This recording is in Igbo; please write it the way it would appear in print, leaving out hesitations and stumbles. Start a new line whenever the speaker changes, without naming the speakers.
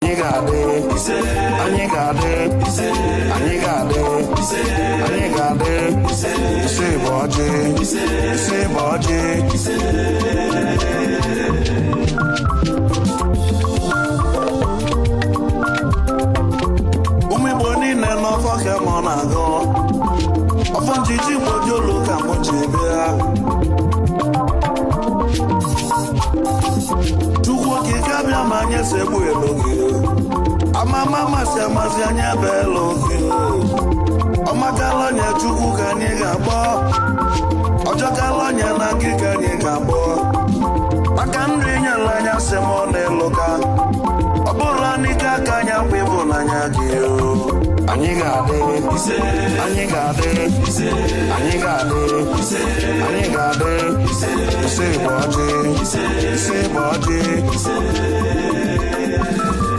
Anyị ga-adị, anyị ga-adị, anyị ga-adị, anyị ga-adị. Ise bụ ọjị, ise bụ ọjị. Ụmụ Igbo niile n'ọfọ ka mụ na-agụ ọfọ njiji Igbo dị olu ka mụ ji bịa. Chukwu Okike abịa ma anyị segbu elu gị, amama amasị amasị anyị ebe elu gị, ọmakala onye Chukwu ka anyị ga-agbọ, ọjọkala onye na gị ka anyị ga-agbọ. Maka nri nyere anya sị m ọ na-elu ka ọ bụrụ n'ike aka anyị akwa ịbụnanya gị. Anyị ga-adị, anyị ga-adị, anyị ga-adị, anyị ga-adị. Ise bụ ọjị, ise bụ ọjị.